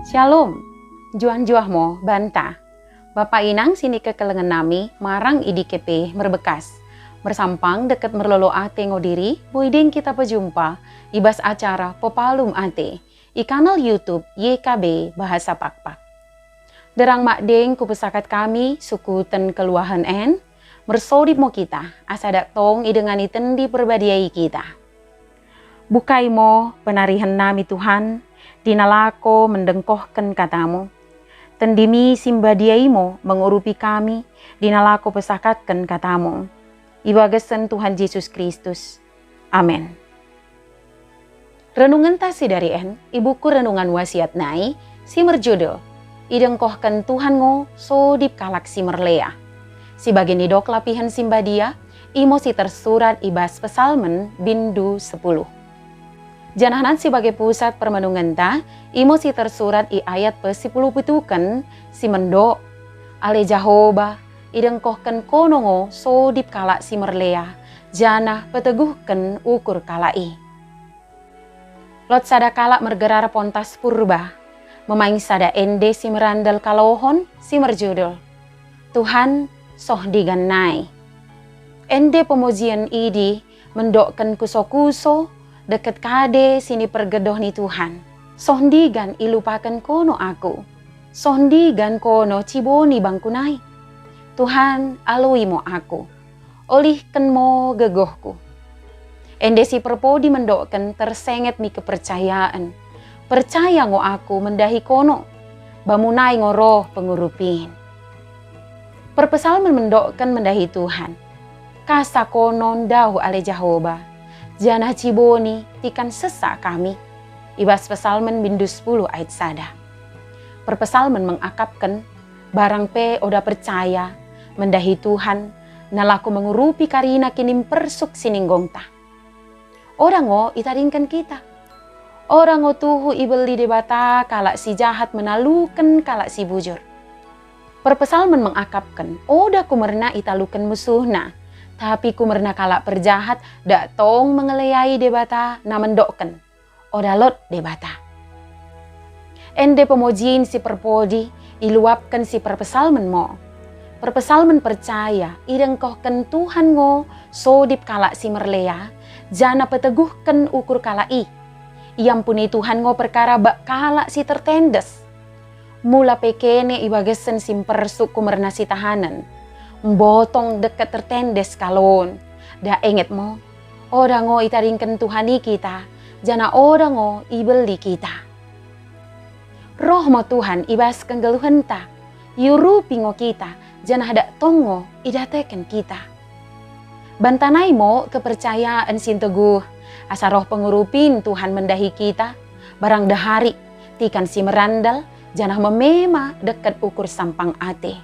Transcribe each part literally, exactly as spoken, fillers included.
Shalom. Njuah-njuah mo banta. Bapa inang si nikekelengen nami marang i D K P Merbekas. Mersampang deket merlolo ate ngo diri, buiding kita pejumpa i bas acara Pepalum Ate i kanal YouTube Y K B Bahasa Pakpak. Derang makdeng kupesakat kami sukuten keluahen en, mersodip mo kita, asa dak tong idengani tendi perbadia i kita. Bukai mo penarihen nami Tuhan, dina lako mendengkohken katamu. Tendimi si mbadia i mo mengurupi kami, dina lako pesakatken katamu. I bagasen Tuhan Jesus Kristus. Amen. Renungenta si dari en i buku Renungan Wasiat nai si merjudul Idengkohken Tuhan ngo sodip kalak si merlea. Si bage nidok lapihen si mbadia, imo si tersurat i bas Pesalmen bindu sepuluh. Janahna si bage pusat permenungenta, imo si tersurat i ayat pesipuluh pituken si mendok, Ale Jahoba, idengkohken kono ngo sodip kalak si merlea, janah peteguhken ukur kalak i. Lot sada kalak mergerar Pontas Purba, memaing sada ende si merandal kalohon si merjudul, Tuhan, soh ndigan nai. Ende pemujien idi mendokken kuso-kuso deket kade si nipergedoh ni Tuhan. Soh ndigan ilupaken kono aku. Soh ndigan kono ciboni bangku nai. Tuhan, aloi mo aku. Olihken mo gegohku. Ende si perpodi mendokken tersenget mi kepercayaen. Percaya ngo aku mendahi kono. Bamu nai ngo roh pengurupin. Perpesalmen mendokken mendahi Tuhan. Kasa kono ndauh ale Jahoba, janah ciboni tikan sesa kami. I bas Pesalmen bindu sepuluh ayat sada. Perpesalmen mengakapken, barang pe oda percaya, mendahi Tuhan, nalako mengurupi karina kinimpersuk si ninggongta. Oda ngo itadingken kita. Oda ngo tuhu ibeli Dibata kalak si jahat menaluken kalak si bujur. Perpesalmen mengakapken, oda kumerna italuken musuhna, tapi kumerna kalak perjahat dak tong mengeleai Dibata na mendokken, oda lot Dibata. Ende pemujin si perpodi iluapken si perpesalmen mo. Perpesalmen percaya idengkohken Tuhan ngo sodip kalak si merlea, janah peteguhken ukur kalak i. Iampuni Tuhan ngo perkara bak kalak si tertendes. Mula pe kene i bagesen si mpersuk kumerna si tahanen. Mbotong deket tertendes kalon. Dak enget mo, oda ngo itadingken Tuhan i kita, janah oda ngo ibeli kita. Roh mo Tuhan i bas kenggeluhenta, iurupi ngo kita, janah dak tong ngo idateken kita. Bantanai mo kepercayaen si nteguh, asa roh pengurupin Tuhan mendahi kita, barang dahari, tikan si merandal, janah memema deket ukur sampang ate.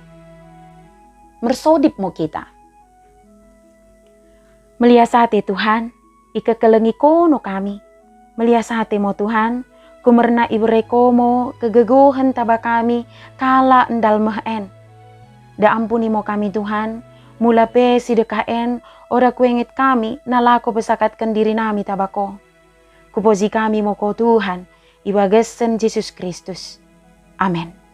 Mersodip mo kita. Melias ate Tuhan, ikekelengi kono kami. Melias ate mo Tuhan, kumerna ibere ko mo kegegohen taba kami kalak ndalmeh en. Da ampuni mo kami Tuhan, mula pe si dekah en oda kuenget kami nalako pesakatken diri nami taba ko. Kupoji kami mo ko Tuhan, i bagesen Jesus Kristus. Amen.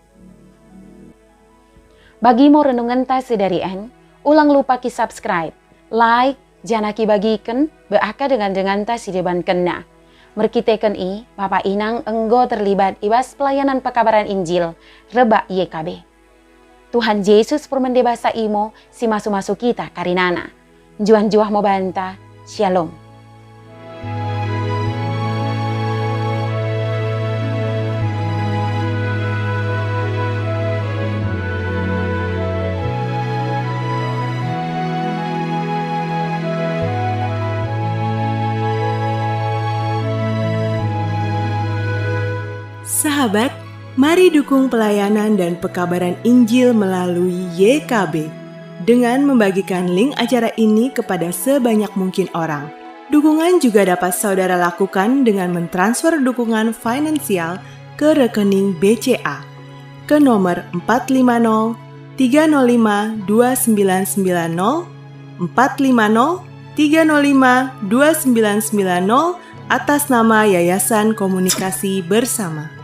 Bagi mo renungenta sedari en, ulang lupa ki subscribe, like, janah ki bagiken, beaka dengan-denganta si debankenna. Merkiteken i, Bapa Inang enggo terlibat i bas pelayanan pekabaran Injil, rebak Y K B. Tuhan Jesus permende basa imo si masu-masu kita karinana. Njuah-njuah mo banta. Shalom. Sahabat, mari dukung pelayanan dan pekabaran Injil melalui Y K B dengan membagikan link acara ini kepada sebanyak mungkin orang. Dukungan juga dapat saudara lakukan dengan mentransfer dukungan finansial ke rekening B C A ke nomor empat lima nol tiga nol lima dua sembilan sembilan nol, empat lima nol tiga nol lima dua sembilan sembilan nol, atas nama Yayasan Komunikasi Bersama.